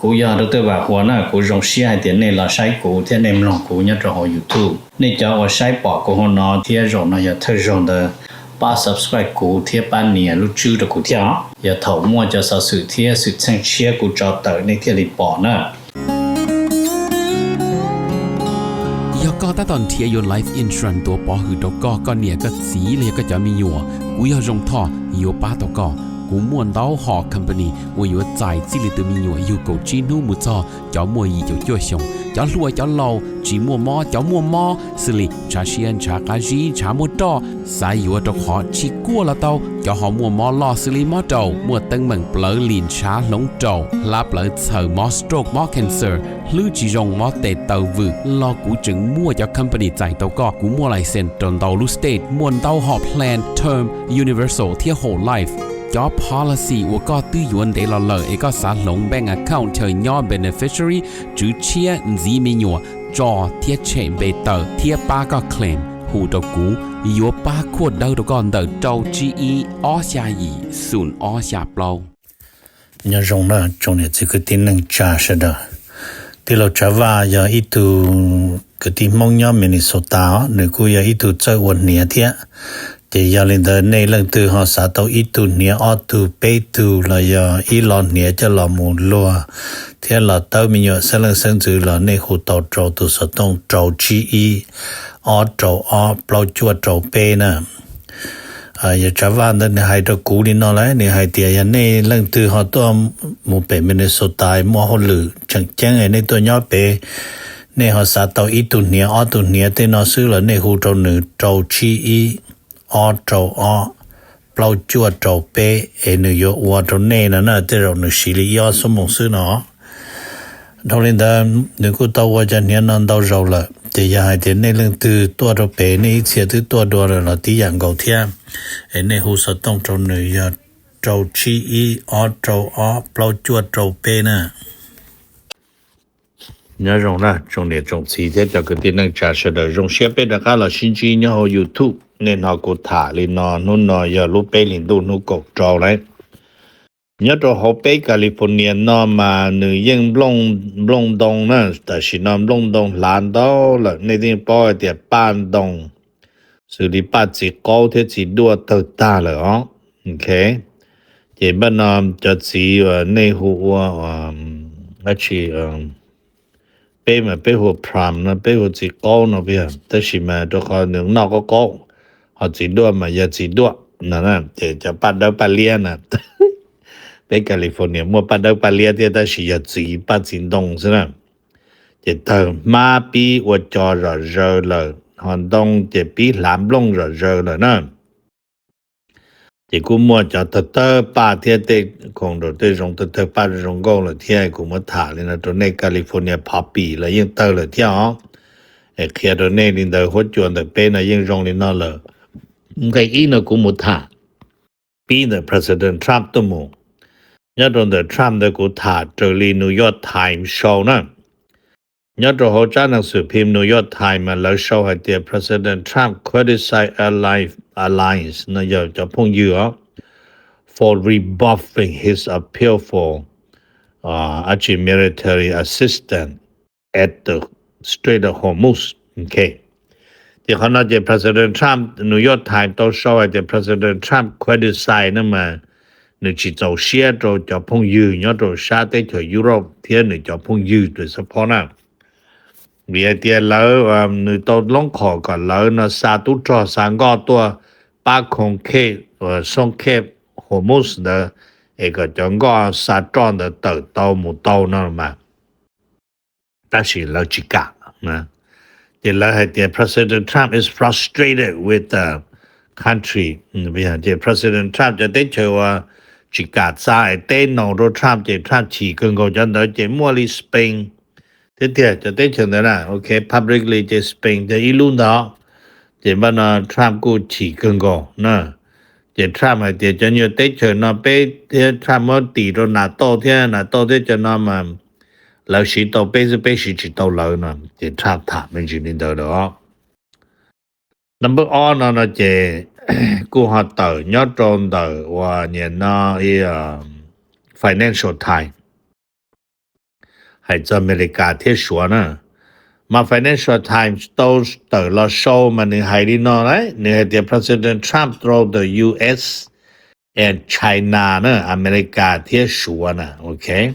Kuv yog Doctor Vam Huas na, kuv zoo siab hais tias nej los saib kuv thiab nej mloog kuv nyob rau hauv YouTube. Nej cov uas saib pom kuv hauv no thiab zaum no yog thawj zaug ntawd, pab subscribe kuv thiab pab nias lub tswb rau kuv thiab os. Yog thaum muaj cov xov xwm thiab xwm txheej tshiab kuv tso tawm nej thiaj li pom na. Yog koj tab tom nrhiav yuav life insurance tuav pov hwm rau koj, koj niam koj txiv los yog koj cov me nyuam, kuv yog Zoo Thoj yuav pab tau koj. Kuv muaj ntau hom company uas yuav txais txij li tus me nyuam yug kaum tsib hnub mus txog cov muaj yim caum cuaj xyoos, cov hluas cov laus, tsis muaj mob cov muaj mob, xws li ntshav siab ntshav qab zib ntshav muaj roj, xav yuav rau qhov tsis kuaj los tau, cov ho muaj mob loj xws li mob raum, muaj teeb meem plawv lim ntshav hloov raum, hlab plawv txhaws, mob stroke mob cancer, hlwb tsis zoo mob tes taw vwm los kuv tseem muaj cov company txais tau koj. Kuv muaj license rau ntau lub state, muaj ntau hom plan term, universal thiab whole life. Cov policy uas koj twb yuav ntev los lawm es koj xav hloov bank account chaw nyob beneficiary, tswv tshiab, ntxiv me nyuam, tso thiab tshem npe tawm thiab pab koj claim, hu rau kuv, yuav pab khuaj dawb rau koj ntawm rau tsib ib ob xya yim xoom ob xya plaub. Nyob zoo na tsoom niam txiv kwv tij neej tsa sawv daws. Tij laug Tsav Vaj yog ib tug kwv tij Hmoob nyob Minnesota os, nws kuj yog ib tug txawj ua hniav thiab. Ces yog li ntawd nej leej twg ho xav tau ib tug hniav ob tug peb tug los yog ib lo hniav coj los mus luag thiab los tawb me nyuam xeeb leej xeeb ntxwv los nej hu tau rau tus xov tooj rau tsib ib ob rau ob plaub cuaj rau peb na. Yog Tsav Vaj ntawd nws hais rau kuv li no lawm, nws hais tias yog nej leej twg ho tuaj mus pem Minnesota muaj hauj lwm tseem ceeb nej tuaj nyob pem, nej ho xav tau ib tug hniav ob tug hniav tej no xwb los nej hu rau nws rau tsib ib ob rau ob plaub cuaj rau peb es nws yuav ua rau nej no na, tej zaum nws siv li ib ob xuab moos xwb no. Dhau li ntawd nws kuj tau ua cov hniav no ntau zaus lawm, ces yog hais tias nej leej twg tuaj rau pem nej ib txhia twb tuaj dua lawm los tib yam nkaus thiab, es nej hu xov tooj rau nws yog rau tsib ib ob rau ob plaub cuaj rau peb na. Nyob zoo na tsoom niam tsoom txiv thiab cov kwv tij neej tsa sawv daws, zoo siab peb rov qab los sib ntsib nyob hauv YouTube. Nej hnov kuv tham li no, hnub no yog lub peb hlis ntuj hnub kaum rau lawm. Nyob rau hauv peb California no mas nws yeej nplooj ntoo na, tam sim no nplooj ntoo hlav ntau lawm, nej yeej paub hais tias paj ntoo xws li paj txiv qaub thiab txiv duaj tawg tag lawm os. Ces npaj no cov txiv uas nej hu ua, dab tsi, peb mas peb hu plum no, peb hu txiv qaub no, tab sis mas rau qhov nws noj qaub qaub, ho txiv duaj mas yog txiv duaj no, ces cov paj dawb paj liab na. Peb California muaj paj dawb paj liab thiab tab sis yog txiv paj txiv ntoo xwb na. Ces tawg hmab pib ua co zom zaws lawm, ho ntoo ces pib hlav nplooj zom zaws lawm na. Ces kuj muaj cov tawg tawg paj thiab tej khoom rau tej zoov tawg tawg paj zoo nkauj lawm thiab, kuv muab tham li no rau nej. California poppy los yeej tawg lawm thiab os. Es qhia rau nej li ntawd, huab cua ntawm peb no yeej zoo li no lawm. Nqe ib no kuv mus tham pib ntawm President Trump tuaj mus. Nyob rau ntawm Trump ntawd kuv tham raws li New York Times sau na. Nyob rau hauv tsab nas xwm phim New York Times mas lawv sau hais tias President Trump criticize allies no yog cov phooj ywg os, for rebuffing his appeal for, uh, military assistance at the Strait of Hormuz. Ces qhov no ces President Trump, New York Times tau sau hais tias President Trump criticize no mas nws tsis txaus siab rau cov phooj ywg nyob rau sab teb chaws Europe thiab nws cov phooj ywg tus support na. Vim hais tias lawv, nws tau loob qhom kom lawv no xa tub rog xa nkoj tuaj pab khoo khej, xoob khej Hormuz ntawd, es kom cov nkoj xa roj ntawd tawm tau mus tau no mas, tab sis lawv tsis kam. Ces lawv hais tias President Trump is frustrated with the country. Ces President Trump cov teb chaws uas tsis kam xa es teb no rau Trump ces Trump chim kawg nkaus, cov ntawd ces muaj li Spain thiab tiag, cov teb chaws ntawd na, ok, publicly ces Spain ces ib lub ntawd. Ces npaj no Trump kuj chim kawg nkaus na. Ces Trump hais tias cov nyuag teb chaws no peb thiab Trump muab tis rau NATO thiab NATO thiab cov no mas lawv siv tau peb xwb, peb siv tsis tau lawv no. Ces Trump tham me ntsis li ntawd lawm. Number ob no no ces kuj ho tawm nyob rau ntawm uas niam no Financial Times. hais txog Amelikas thiab Suav na. Mas Financial Times tau tawm los sau mas nws hais li no lauj, nws hais tias President Trump throws the U S and China na, Amelikas thiab Suav na, ok.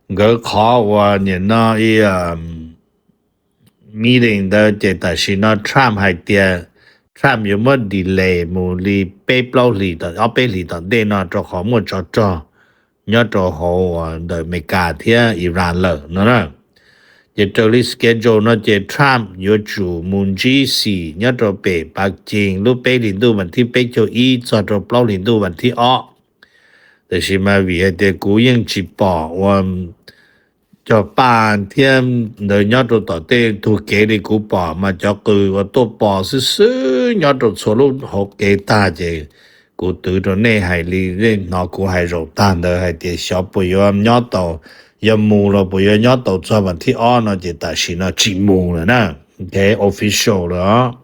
Nkawd qhov uas nim no ib meeting ntawd ces tam sim no Trump hais tias Trump yuav muab delay mus li peb plaub hlis, ob peb hlis tom ntej no rau qhov muaj tsov rog nyob rau hauv ntawm Amelikas thiab Iran lawm no na. Ces raws li schedule no ces Trump yuav tsum mus ntsib xim nyob rau pem Pakis lub peb hlis ntuj vas thib peb caug ib txog rau plaub hlis ntuj vas thib ob. Tiam sis mas vim hais tias kuv yeej tsis pom ua cog paj thiab ntawd nyob rau tom tej tug kev li, kuv pom mas cov qws uas tuaj pos xwb xwb nyob rau txhua lub hauv kev tag ces kuv twv rau nej hais li nej hnov kuv hais zaum tag ntawd hais tias xyov puas yuav nyob tau, yog mus los puas yuav nyob tau txog vas thib ob no ces tam sim no tsis mus lawm na. Ok, official lawm os.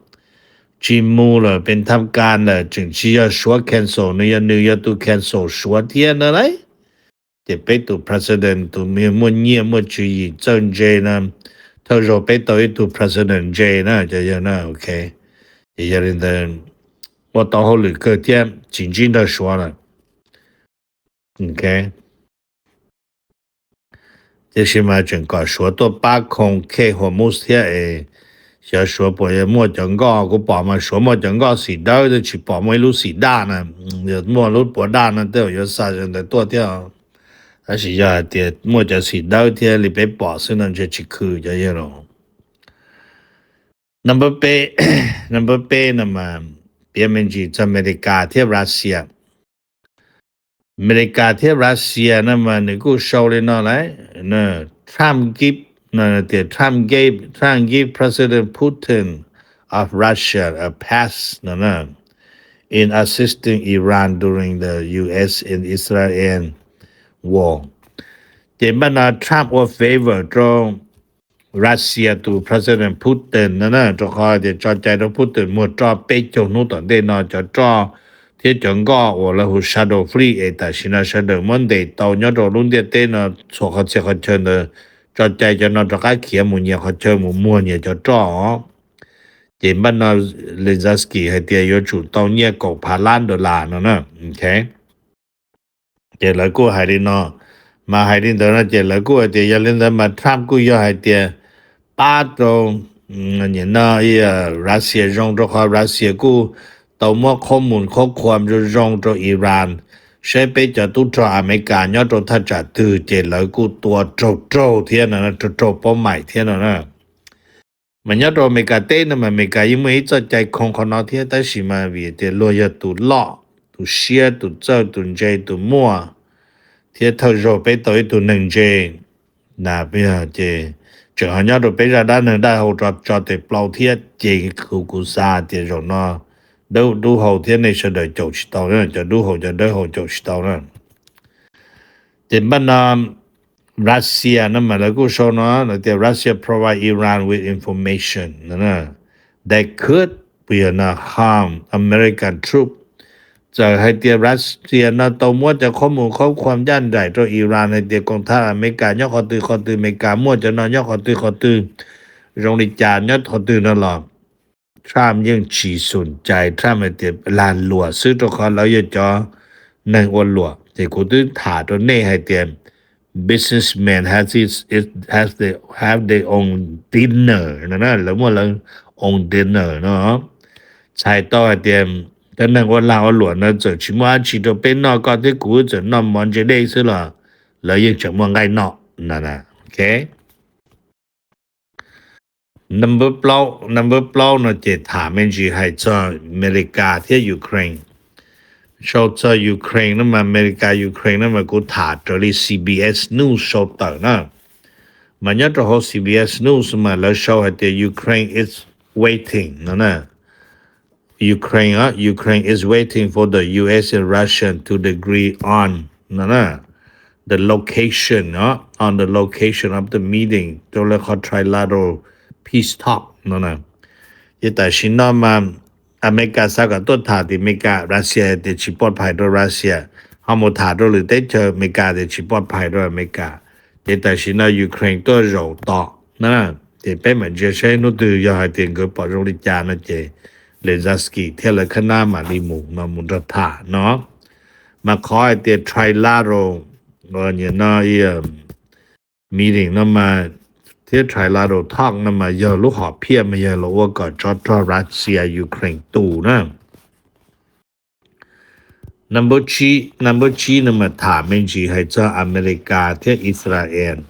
Tsis mus lawm, pes thab kas lawm, tseem tsis yog Suav cancel, nws yog nws yog tus cancel Suav thiab na lauj. Ces peb tus president tus muaj nyiaj muaj tswv yim txawj ntse na, thawj zaug peb tau ib tug president ntse na cov yawg na, ok. Ces yog li ntawd ua tau hauj lwm kawg thiab tsis ntsib nrog Suav lawm. Ok. Tiam sis mas tseem kom Suav tuaj pab khoo khej Hormuz thiab es xyov Suav puas yuav muaj cov nkoj, kuv pom mas Suav muaj cov nkoj xim dawb, tsis pom muaj ib lub xim daj na. Yog muaj lub puav daj no tej zaum yuav xa ntawd tuaj thiab. Tab sis yog hais tias muaj cov xim dawb thiab li peb pom xwb no ntshe tsis khw cov yawg los. Number peb, number peb no mas piav me ntsis txog Amelikas thiab Russia. Amelikas thiab Russia no mas nws kuj sau li no lauj. Trump give, tias Trump gave, Trump give President Putin of Russia a pass no na, in assisting Iran during the U S and Israel war. Ces npaj no Trump ua favor rau Russia tus President Putin no na, rau qhov tias tso cai rau Putin muag roj peb caug hnub tom ntej no cov roj thiab cov nkoj uas lawv hu shadow fleet es tam sim no sawv daws muab ntes tau nyob rau lub ntiaj teb no txhua qhov txhia qhov chaw ntawd, tso cai cov no rov qab khiav mus nyias qhov chaw mus muag nyias cov roj os. Ces npaj no Zelensky hais tias yuav tsum tau nyiaj kaum phav lab dollar no na. Ces lawv kuj hais li no, mas hais li ntawd no ces lawv kuj hais tias yog li ntawd mas Trump kuj yog hais tias pab rau, no, Russia zoo rau qhov Russia kuj tau muab qhob mus qhob qhua zoo zoo rau Iran, saib peb cov tub rog Amelikas nyob rau thaj tsam twg ces lawv kuj tua raug raug thiab no, raug raug paub maim thiab no na. Mas nyob rau Amelikas teb no mas Amelikas yeej muaj ib txoj cai khoo qhov no thiab, tab sis mas vim tias luag yog tus loj, tus siab, tus txawj, tus ntse, tus muaj, thiab thawj zaug peb tau ib tug neeg ntse na, ces tseem ho nyob rau peb zaj dab neeg dab hau tso tes plaus thiab ces kuv kuv xav tias zaum no dawb dub hau thiab nej sawv daws caum tsis tau, cov dub hau cov dawb hau caum tsis tau na. Ces npaj no Russia no mas lawv kuj sau no lawv tias Russia provide Iran with information that could, puas yog no, harm American troop. Txawm hais tias Russia no tau muab cov qhob mus qhob qhua ncaj nraim rau Iran hais tias koom thab Amelikas nyob qhov twg qhov twg, Amelikas muaj cov no nyob qhov twg qhov twg, zoo li cas nyob qhov twg no los Trump yeej tsis xum cai, Trump hais tias lag luam xwb rau qhov lawv yog cov neeg ua luam. Ces kuv twb tham rau nej hais tias businessman has his, has the, have their own dinner no, lawv muaj lawv own dinner no. Txhais tau hais tias cov neeg ua lag ua luam no txawm tsis muaj dab tsi rau peb noj, koj thiab kuv txawm noj mov ntse dej xwb los lawv yeej tseem muaj nqaij noj no. Ok. Number plaub, number plaub no ces tham me ntsis hais txog Amelikas thiab Ukraine. Sau txog Ukraine no mas Amelikas Ukraine no mas kuv tham raws li C B S News sau tawm na. Mas nyob rau hauv C B S News mas lawv sau hais tias Ukraine is waiting no na. Ukraine, Ukraine is waiting for the U S and Russia to agree on no na, the location, on the location of the meeting, rau lawv qhov trilateral peace talk no na. Ces tam sim no mas Amelikas xav kom tuaj tham tim Amelikas, Russia tias tsis pov phais rau Russia, ho mus tham rau lwm teb chaws, Amelikas tias tsis pov phais rau Amelikas. Ces tam sim no Ukraine tuaj zaum tom na, ces peb mam ntsia saib hnub twg yog hais tias nkawd pom zoo li cas no ces Zelensky thiab lawv khab nab mam li mus no mus nrog tham no. Mas qhov hais tias trilateral, no, meeting no mas thiab trilateral talk no mas yog lub hom phiaj mas yog los ua kom tsov rog Russia Ukraine tus na. Number tsib, number tsib no mas tham me ntsis hais txog America thiab Israel.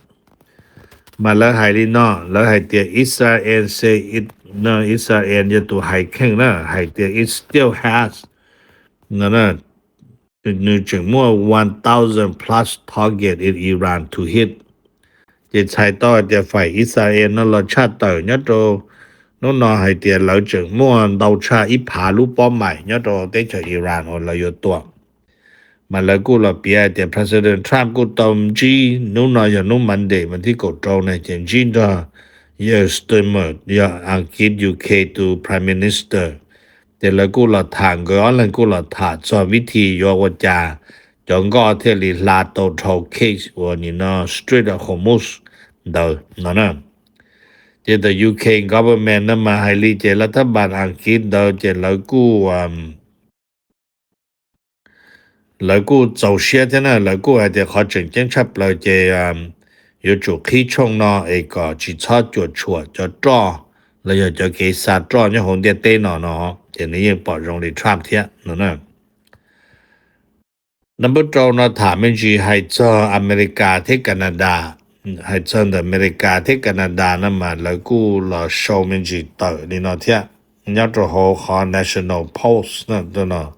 Mas lawv hais li no, lawv hais tias Israel say it, no, Israel yog tus hais kheej na, hais tias it still has, no, nws tseem muaj one thousand plus target in Iran to hit. Ces txhais tau hais tias faim Israel no los tshaj tawm nyob rau hnub no hais tias lawv tseem muaj ntau tshaj ib phav lub pob maim nyob rau teb chaws Iran uas lawv yuav tua. Mas lawv kuj los piav hais tias President Trump kuj tau ntsib, hnub no yog hnub Monday mas thib kaum rau na, ces ntsib nrog yawg Starmer yog Askiv U K tus Prime Minister. Ces lawv kuj los tham, nkawd ob leeg kuj los tham txog vib thi yuav ua cas cov nkoj thiaj li hla tau dhau case uas nim no Strait of Hormuz ntawd no na. Ces ntawm U K government no mas hais li ces lawv thab npas Askiv ntawd ces lawv kuj lawv kuj txaus siab thiab na, lawv kuj hais tias qhov tseem ceeb tshaj plaws ces yuav tsum qhib tshooj no es kom tsis txhob cuam tshuam cov roj los yog cov kev xa roj nyob hauv ntiaj teb no no, ces nws yeej pom zoo li Trump thiab no na. Number rau no tham me ntsis hais txog America thiab Canada. Hais txog ntawm America thiab Canada no mas lawv kuj los sau me ntsis tawm li no thiab, nyob rau hauv qhov National Post no,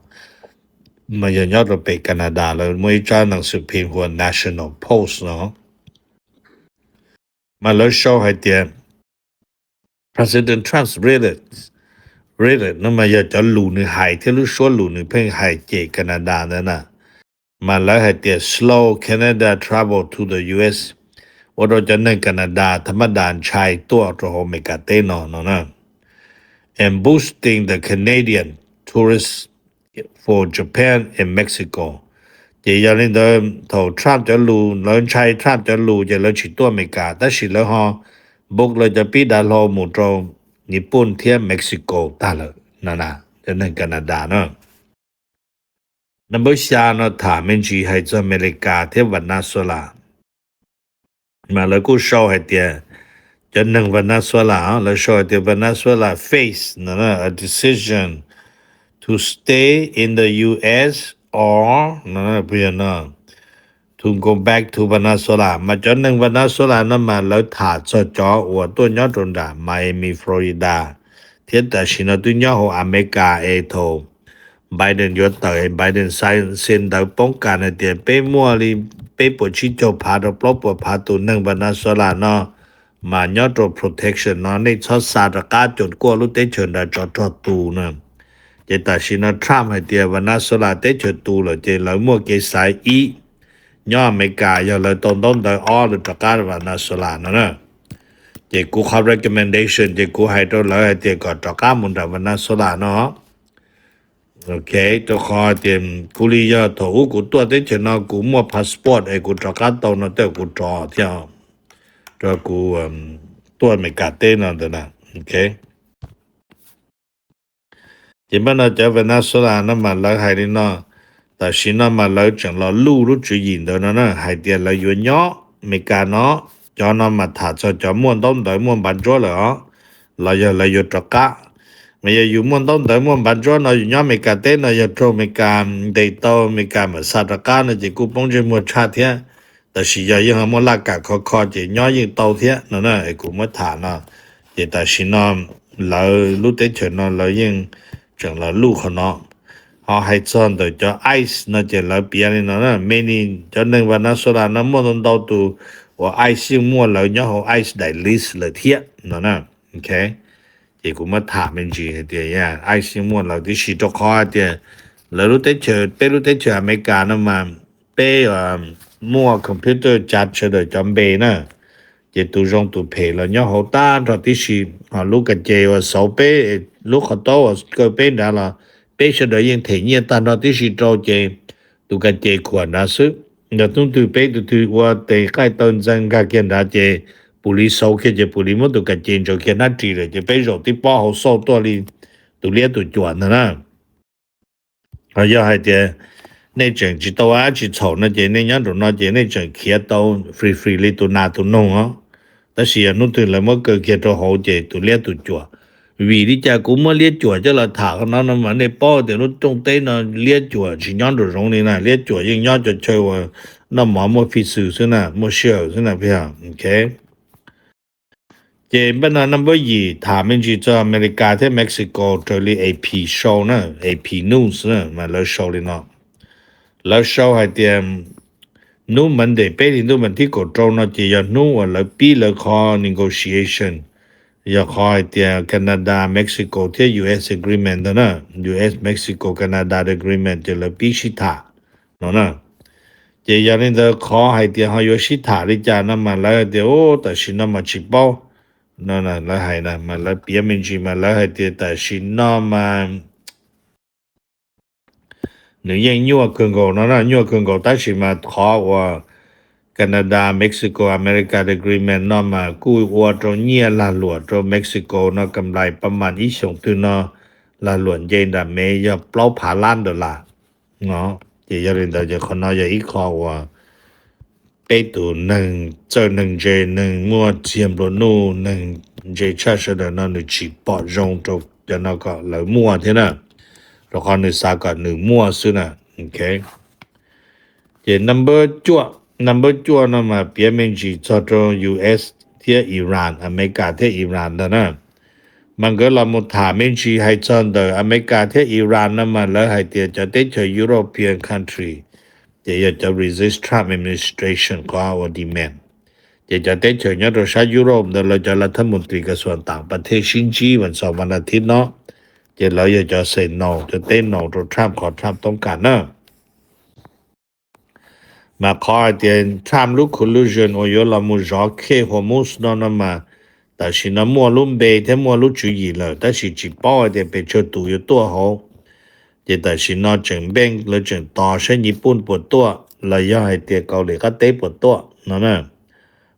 mas yog nyob rau pem Canada lawv muaj ib tsab nees xwm phim hu ua National Post no. Mas lawv sau hais tias President Trump's rhetoric, rhetoric no mas yog cov lus nws hais thiab lub suab lus nws pheej hais cem Canada ntawd na. Mas lawv hais tias slow Canada travel to the U S, ua rau cov neeg Canada thab mab das ntshai tuaj rau hauv Amelikas teb no no na. And boosting the Canadian tourist for Japan and Mexico. Ces yog li ntawd thaum Trump cov lus, lawv ntshai Trump cov lus ces lawv tsis tuaj Amelikas, tab sis lawv ho book lawv cov pib dav hlau mus rau Nyij Pooj thiab Mexico tag lawm na, cov neeg Canada na. Number xya no tham me ntsis hais txog Amelikas thiab Venezuela. Mas lawv kuj sau hais tias cov neeg Venezuela, lawv sau hais tias Venezuela face a decision to stay in the U S or to go back to Venezuela. Mas cov neeg Venezuela no mas lawv tham txog cov uas tuaj nyob rau nram Miami, Florida, thiab tam sim no twb nyob hauv Amelikas es thaum Biden yuav tawm es Biden xa ntawv poob kas hais tias peb muaj li peb puas tsib caug phav rau plaub puas phav tus neeg Venezuela no mas nyob rau protection no, nej txhob xa rov qab, cov kuaj lub teb chaws nrad tsov rog tu na. Ces tam sim no Trump hais tias Venezuela teb chaws tu lawm ces lawv muaj kev xaiv ib, nyob Amelikas yog lawv tau ntaub ntawv, ob lawv rov qab Venezuela no na. Ces kuv qhov recommendation ces kuv hais rau lawv hais tias kom rov qab mus nram Venezuela no. Ok, rau qhov tias kuv li yog thaum ub kuv tuaj teb chaws no kuv muaj passport es kuv rov qab tau no tej kuv rov thiab, rau kuv tuaj Amelikas teb no ntawd na. Ok. Ces npaj no cov Venezuela no mas lawv hais li no, tam sim no mas lawv tseem los luj lub tswv yim ntawd no na, hais tias lawv yuav nyob Amelikas no. Cov no mas tham txog cov muaj ntaub ntawv muaj npav ntsuab lawm os, los yog lawv yuav rov qab. Mas yog yus muaj ntaub ntawv muaj npav ntsuab no yus nyob Amelikas teb no yog raug Amelikas ntes tau Amelikas mam xa rov qab no ces kuj poob ntsej muag tshaj thiab. Tab sis yog yeej ho muaj laj kam khov kho ces nyob yeej tau thiab no na, es kuv muab tham no. Ces tam sim no lawv lub teb chaws no lawv yeej tseem los luj qhov no. Ho hais txog ntawm cov ice no ces lawv piav li no na, many, cov neeg Venezuela no muaj ntau ntau tus uas ice yeej muaj lawv nyob hauv ice daim list lawm thiab no na. Ok, ces kuv muab tham me ntsis hais tias ice yeej muaj lawv tib si rau qhov hais tias lawv lub teb chaws, peb lub teb chaws Amelikas no mas peb muaj computer cav sawv daws cov npe na, ces tus zoo tus phem los nyob hauv tag nrho tib si. Ho lub kas ces uas xauv peb, lub qhov taub uas kaw peb nrad los peb sawv daws yeej them nyiaj tag nrho tib si rau ces tus kas ces khuam nrad xwb. Yog hnub twg peb tus twg ua tes qaij taw ntxeev nkag kiag nrad ces pus lis xauv kiag ces pus lis muab tus kas ces ntsaws kiag hnab ris lawm ces peb zaum tib pob hauv xauj tuaj li tus liab tus cuam ntag na. Ho yog hais tias nej tseem tsis tau dab tsi txhaum no ces nej nyob nraum no ces nej tseem khiav tau free free li tus nas tus noog os. Tab sis yog hnub twg lawv muab kaw kiag rau hauv ces tus liab tus cuam. Vim li cas kuv muab liab cuam coj los tham qhov no no mas nej paub tias lub rooj teb no liab cuam tsis nyob nraum zoov li na, liab cuam yeej nyob cov chaw uas noj mov muaj fij xwm xwb na, muaj sij hawm xwb na. Ces npaj no number yim tham me ntsis txog Amelikas thiab Mexico raws li A P sau na, A P News na mas lawv sau li no. Lawv sau hais tias hnub Monday peb hlis ntuj vas thib kaum rau no ces yog hnub uas lawv pib lawv qhov negotiation, yog qhov hais tias Canada Mexico thiab U S agreement ntag na, U S Mexico Canada agreement ces lawv pib sib tham no na. Ces yog li ntawd qhov hais tias ho yuav sib tham li cas no mas lawv hais tias tam sim no mas tsis paub no, lawv hais na mas lawv piav me ntsis mas lawv hais tias tam sim no mas nws yeej nyuaj kawg nkaus no na, nyuaj kawg nkaus tab sis mas qhov uas Canada Mexico America agreement no mas kuj ua rau nyiaj lag luam rau Mexico no kam lais pab mas ib xyoos twg no lag luam nce nram Mev yog plaub phav lab dollar no. Ces yog li ntawd ces qhov no yog ib qho uas peb tus neeg txawj neeg ntse, neeg muaj txiag nplua nuj, neeg ntse tshaj sawv daws no nws tsis pom zoo rau cov no kom lawv muaj thiab na, rau qhov nws xav kom nws muaj xwb na. Ces number cuaj, number cuaj no mas piav me ntsis txog rau U S thiab Iran, Amelikas thiab Iran ntag na. Mas nkawd los mus tham me ntsis hais txog ntawm Amelikas thiab Iran no mas lawv hais tias cov teb chaws European country ces yog cov resist Trump administration qhov ua demand. Ces cov teb chaws nyob rau sab Europe ntawd lawv cov lav thab mus tris kas xuam tam pas thej sib ntsib vas xaum vas nas thib no, ces lawv yog cov say no, cov teb no rau Trump qhov Trump toob kam na. Mas qhov hais tias Trump lub collusion uas yuav los mus zov khej Hormuz no no mas tam sim no muaj lub npe thiab muaj lub tswv yim lawm tab sis tsis paub hais tias pes tsawg tus yuav tuaj hauv. Ces tam sim no tseem npeej lawv tseem tos saib Nyij Pooj puas tuaj los yog hais tias Kaus Lim qab teb puas tuaj no na.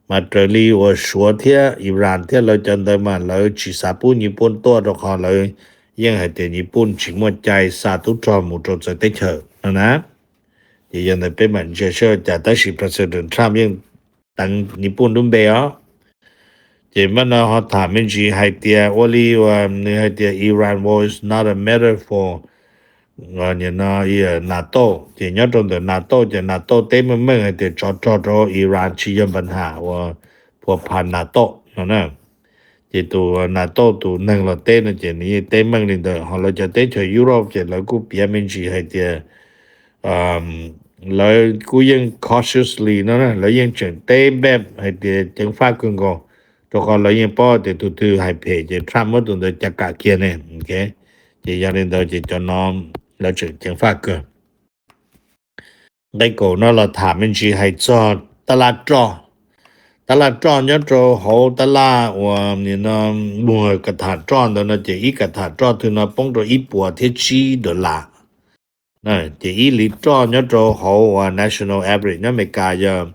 Mas raws li uas Suav thiab Iran thiab lawv cov ntawd mas lawv tsis xav pub Nyij Pooj tuaj rau qhov lawv yeej hais tias Nyij Pooj tsis muaj cai xa tub rog mus rau txawv teb chaws no na. Ces yog ntawd peb mam ntsia saib ua cas tab sis President Trump yeej teev Nyij Pooj lub npe os. Ces npaj no ho tham me ntsis hais tias ua li uas nws hais tias Iran war is not a metaphor NATO, ces nyob rau ntawm NATO ces NATO teb meej meej hais tias tsov rog rau Iran tsis yog npa nham uas phua pha NATO no na. Ces tus NATO tus neeg los teb no ces nws yeej teb meej li ntawd. Ho lawv cov teb chaws Europe ces lawv kuj piav me ntsis hais tias lawv kuj yeej cautiously no, lawv yeej tseem teb npaj hais tias ceev faj kawg nkaus, rau qhov lawv yeej paub tias tus twg hais phem ces Trump muab tus ntawd cav kam kiag ne. Ces yog li ntawd ces cov no lawv tseem ceev faj kawg. Nqe kaum no los tham me ntsis hais txog tab laj roj. Tab laj roj nyob rau hauv tab laj uas muag kas tham roj ntawd no ces ib kas tham roj twg no poob rau ib puas thiab tsib dollar. Ces ib lis roj nyob rau hauv uas national average nyob Amelikas yog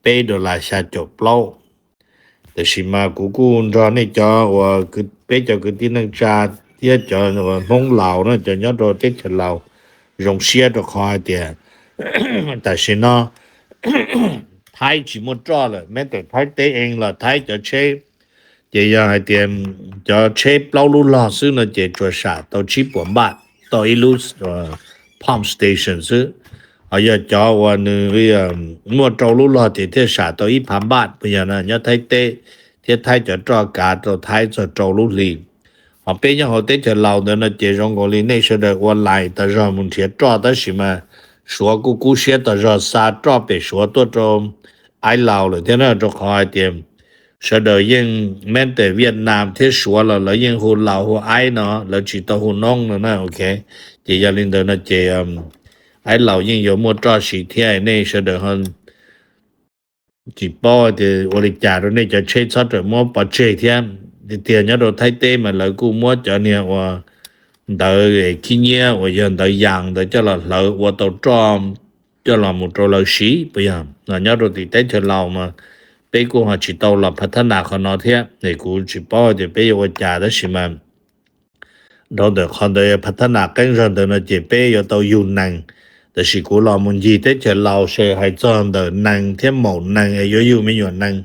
peb dollar xya caum plaub. Tab sis mas kuv kuj nrog nej cov uas peb cov kwv tij neej tsa thiab cov uas Hmoob Laus na, cov nyob rau teb chaws Laus zoo siab rau qhov hais tias tam sim no Thaib tsis muaj roj lawm, meb tes Thaib teb eev los Thaib cov tsheb, ces yog hais tias cov tsheb plaub lub log xwb no ces tsuas sam tau tsib puas npaj tau ib lub pump station xwb. Ho yog cov uas nws muaj rau lub log ces thiaj sam tau ib phav npaj, puas yog na? Nyob Thaib teb thiab Thaib cov roj kav rau Thaib txog rau lub hli. Ho peb nyob hauv teb chaws Laus ntawd no ces zoo nkaus li nej sawv daws ua lais tas zog mus nrhiav roj, tab sis mas Suav kuj kub siab tas zog xa roj pem Suav tuaj rau Aib Laus lawm thiab na, rau qhov hais tias sawv daws yeej, meb tes Vietnam thiab Suav los lawv yeej hu Laus hu Aib no, lawv tsis tau hu Noob no na, ok. Ces yog li ntawd no ces Aib Laus yeej yuav muaj roj siv thiab, nej sawv daws ho tsis paub tias ua li cas rau nej cov tsheb txhob rawm muab pov tseg thiab. Tiag tiag nyob rau Thaib teb mas lawv kuj muab cov niag uas ntawv khib nyiab uas yog ntawv yas ntawd coj los hlawv ua tau roj coj los mus rau lawv siv puas yog? Nyob rau tim teb chaws Laus mas peb kuj ho tsis tau los phav thab nas qhov no thiab, es kuv tsis paub tias peb yuav ua cas, tab sis mas dhau ntawm qhov ntawd phav thab nas qeeb zog ntawd no ces peb yuav tau yug nees. Tab sis kuv los mus ncig teb chaws Laus ces hais txog ntawm nees thiab maum nees es yuav yug me nyuam nees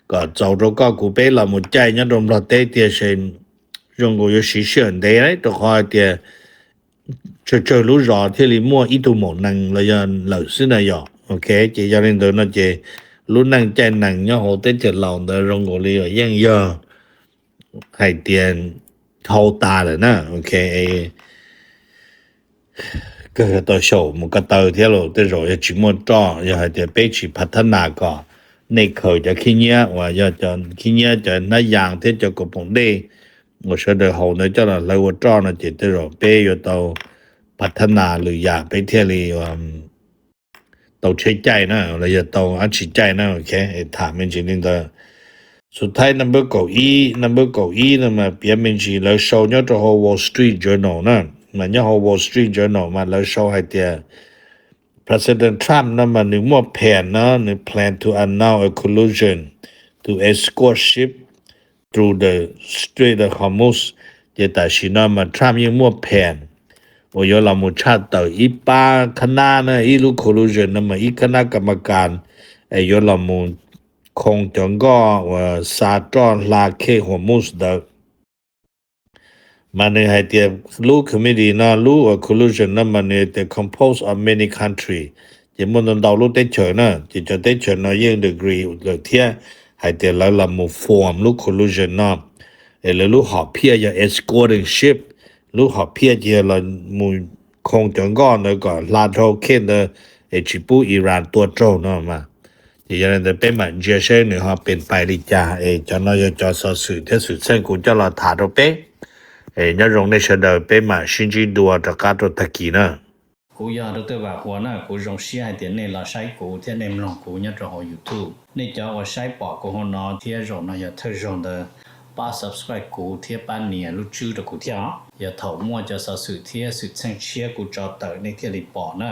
kom txaus rau koj kuv peb los mus caij nyob rau Nplog teb tiag ces zoo nkaus yuav siv sij hawm ntev, rau qhov hais tias tsawg tsawg lub zos thiaj li muaj ib tug maum nees los yog lawm xwb na yom. Ok, ces yog li ntawd no ces lub neej caij nees nyob hauv teb chaws Laus ntawd zoo nkaus li yeej yog hais tias dhau tas lawm na. Ok, kawg tau xyaum mus ko taw thiab los tej zaum yog tsis muaj roj, yog hais tias peb tsis phav thab nas kom nej khaws cov khib nyiab uas yog cov khib nyiab, cov hnab yas thiab cov kaus poom dej uas sawv daws haus ntawd coj los hlawv ua roj no ces tej zaum peb yuav tau phav thab nas lwm yam peb thiaj li tau tsheb caij na los yog tau dab tsi caij na. Ok, tham me ntsis li ntawd. Xus thaib number kaum ib, number kaum ib no mas piav me ntsis lawv sau nyob rau hauv Wall Street Journal na, mas nyob hauv Wall Street Journal mas lawv sau hais tias President Trump no mas nws muaj phas no, nws plan to announce a collusion to escort ship through the Strait of Hormuz. Ces tam sim no mas Trump yeej muaj phas uas yuav los mus tshaj tawm ib pab khab nab na, ib lub collusion no mas ib khab nab kas mas kas es yuav los mus khoo cov nkoj uas xa roj hla khej Hormuz ntawd. Mas nws hais tias lub committee no, lub uas collusion no mas nws tias composed of many countries, ces muaj ntau ntau lub teb chaws na, ces cov teb chaws no yeej agree lawm thiab hais tias lawv los mus form lub collusion no, es lawv lub hom phiaj yog escorting ship, lub hom phiaj ces yog los mus khoo cov nkoj ntawd kom hla dhau khej ntawd es tsis pub Iran tua raug no mas. Ces yog li ntawd peb mam ntsia seb nws ho pes pais li cas, es cov no yog cov xov xwm thiab xwm txheej kuv coj los tham rau peb. Es nyob zoo nej sawv daws, peb mam sib ntsib dua rov qab rau tag kis na. Kuv yog Doctor Vam Huas na, kuv zoo siab hais tias nej los saib kuv thiab nej mloog kuv nyob rau hauv YouTube. Nej cov uas saib pom kuv hauv no thiab zaum no yog thawj zaug ntawd, pab subscribe kuv thiab pab nias lub tswb rau kuv thiab os. Yog thaum muaj cov xov xwm thiab xwm txheej tshiab kuv tso tawm nej thiaj li pom na.